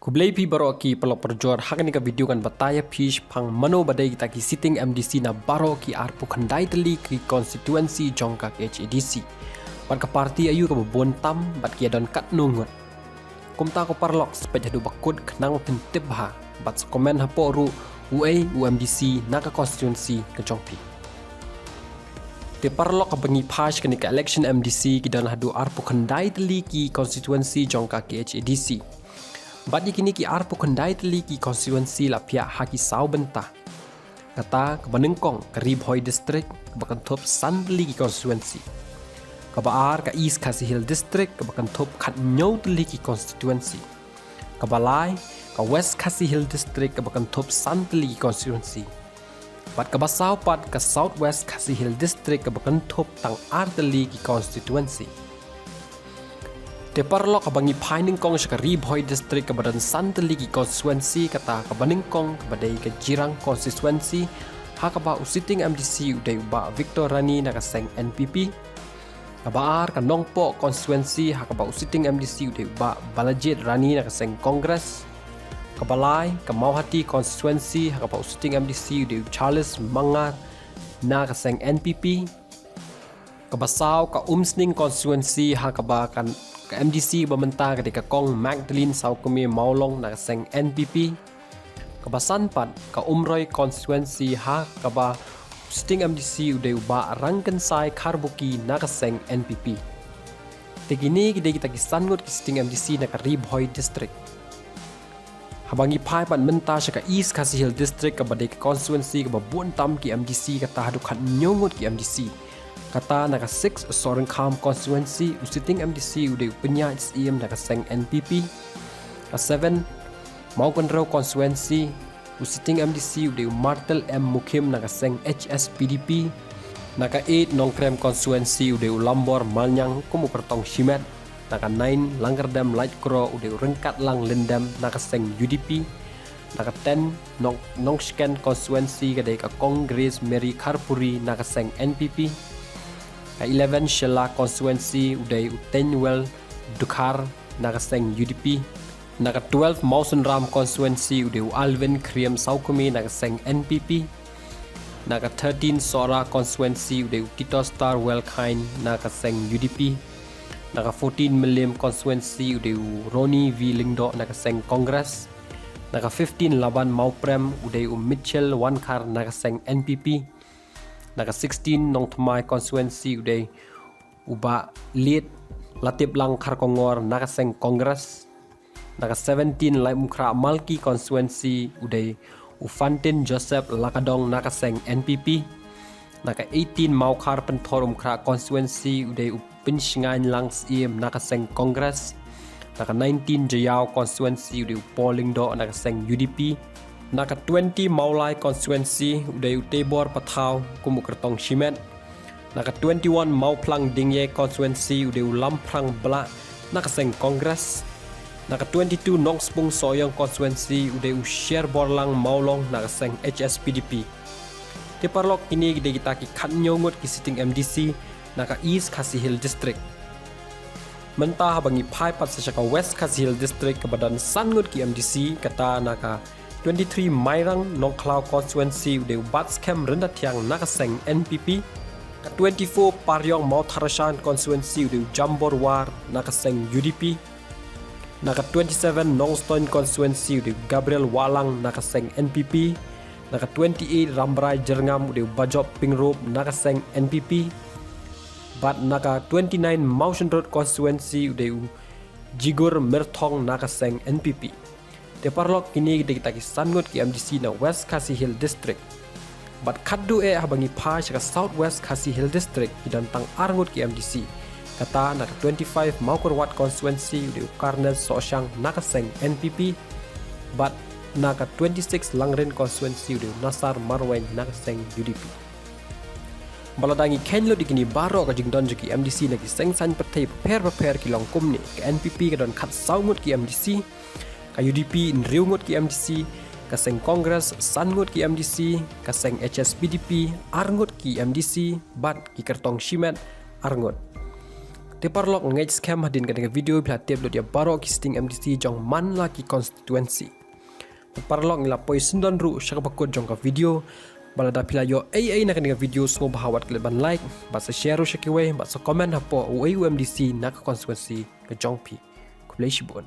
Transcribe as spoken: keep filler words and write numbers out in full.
Khublei phi baroh ki paralok parajor, ha kane ka video ngan batai ïa phi shaphang mano ba dei kita ki sitting M D C na baroh ki arphew khyndai tylli ki constituency jong ka K H A D C. Bad ka party aïu kaba bun tam, bad ki ïa don katno ngut. Kumta ko paralok, sa peit haduh ba kut khnang ba phin tip bha, bad sa comment hapoh ruh uei u M D C na ka constituency ka jong phi. Te paralok, haba ngi phai sha kane ka election M D C, ki don haduh arphew khyndai tylli ki constituency jong ka K H A D C. Bad ïa kine ki arphew khyndai tylli ki constituency la phiah ha ki saw bynta. Kata, kaba nyngkong ka Ri Bhoi District, kaba kynthup san tylli ki constituency. Kaba ar ka East Khasi Hills District, kaba kynthup khathynñiew tylli ki constituency. Kaba lai ka West Khasi Hills District, kaba kynthup san tylli ki constituency. Bad kaba saw pat ka South West Khasi Hills District, kaba kynthup tang ar tylli ki constituency. Te paralok, haba ngi phai nyngkong sha ka Ri Bhoi District, kaba don san tylli ki constituency, kata kaba nyngkong kaba dei ka Jirang constituency, ha kaba u sitting M D C u dei u Bah Victor Rani na ka seng N P P. Kaba ar ka Nongpoh constituency, ha kaba u sitting M D C u dei u Bah Balajied Rani na ka seng Congress. Kaba lai ka Mawhati constituency, ha kaba u sitting M D C u dei u Charles Mangar na ka seng N P P. Kaba saw ka Umsning constituency, ha kaba kan, ka M D C ba mynta ka dei ka Kong Magdalene Sawkmie Mawlong na ka seng N P P. Kaba san pat ka Umroi constituency, ha kaba sitting M D C u dei u Bah Rangkynsai Kharbuki na ka seng N P P. Te kine ki dei kita ki san ngut ki sitting M D C na ka Ri Bhoi District. Haba ngi phai pat mynta sha ka East Khasi Hills District, kaba dei ka constituency kaba bun tam ki M D C, kata haduh khathynñiew ngut ki M D C. Kata na ka six Sohryngkham constituency, u sitting M D C u dei u Pynïaid Syiem na ka seng N P P. Ka seven Mawkynrew constituency, u sitting M D C u dei u Martel M Mukhim na ka seng H S P D P. Na ka eight Nongkrem constituency u dei u Lambor Malñiang kum u kyrtong shimet. Na ka nine Langkyrdem Laitkroh u dei u Ryngkatlang Lyndem na ka seng U D P. Na ka ten Nong, Nongshken constituency ka dei ka Kong Grace Mary Kharpuri na ka seng N P P. Ka eleven Shella constituency u dei u Teiñwell Dkhar na ka seng U D P. Na ka twelve Mawsynram constituency u dei u Alvin Khyriem Sawkmie na ka seng N P P. Na ka thirteen Sohra constituency u dei u Kitostar Welkhein na ka seng U D P. Na ka fourteen Mylliem constituency u dei u Ronnie V Lyngdoh na ka seng Congress. Na ka fifteen Laban Mawprem u dei u Mitchell Wankhar na ka seng N P P. Na ka sixteen Nongthymmai constituency u dei u Bah Liet Latiplang Kharkongor na ka seng Congress. Na ka seventeen Laitumkhrah Malki constituency u dei u Fantin Joseph Lakadong na ka seng N P P. Na ka eighteen Mawkhar Pynthorumkhrah constituency u dei u Pynshngaiñlang Syiem na ka seng Congress. Na ka nineteen Jaïaw constituency u dei u Paul Lyngdoh na ka seng U D P. Na ka twenty Mawlai constituency u dei u Teibor Pathaw kum u kyrtong shimet. Na ka twenty-one Mawphlang Diengïei constituency u dei u Lamphrang Blah na ka seng Congress. Na ka twenty-two Nongspung Sohiong constituency u dei u Sherborlang Mawlong na ka seng H S P D P. Te paralok, kine ki dei kita ki khathynñiew ngut ki sitting M D C na ka East Khasi Hills District. Mynta haba ngi phai pat sa sha ka West Khasi Hills District, kaba don san ngut ki M D C, kata na ka twenty-three Mairang Nongkhlaw constituency u dei u Batskhem Ryntathiang na ka seng N P P. Ka twenty-four Pariong Mawthadraishan constituency u dei u Jambor War na ka seng U D P. Na ka twenty-seven Nongstoiñ constituency u dei u Gabriel Wahlang na ka seng N P P. Na ka twenty-eight Rambrai Jyrngam u dei u Bajop Pyngrope na ka seng N P P. Bad na ka twenty-nine Mawshynrut constituency u dei u Jigur Myrthong na ka seng N P P. Te paralok, kine ki dei kita ki san ngut ki M D C na West Khasi Hills District. Bad khadduh eh haba ngi phai sha ka South West Khasi Hills District, ki don tang ar ngut ki M D C. Kata na ka twenty-five Mawkyrwat constituency u dei u Carnes Sohshang na ka seng N P P. Bad na ka twenty-six Langrin constituency u dei u Nasar Marwein na ka seng U D P. Bad lada ngi kheiñ lut ïa kine baroh ka jingdon jong ki M D C na ki seng saiñ pyrthei bapher bapher ki long kumne: ka N P P ka don khatsaw ngut ki M D C, ka U D P hynriew ngut ki M D C, ka seng Congress san ngut ki M D C, ka seng H S P D P ar ngut ki M D C, bad ki kyrtong shimet ar ngut. Te paralok, ngeit skhem hadien kane ka video phi la tip lut ïa baroh ki sting M D C jong man la ki constituency. Te paralok, ngi la poi syndon ruh sha kaba kut jong ka video. Bad lada phi la ïoh ei ei na kane ka video, sngewbha wat klet ban like bad sa share ruh sha kiwei bad sa comment hapoh uei u M D C na ka constituency ka jong phi. Khublei shibun.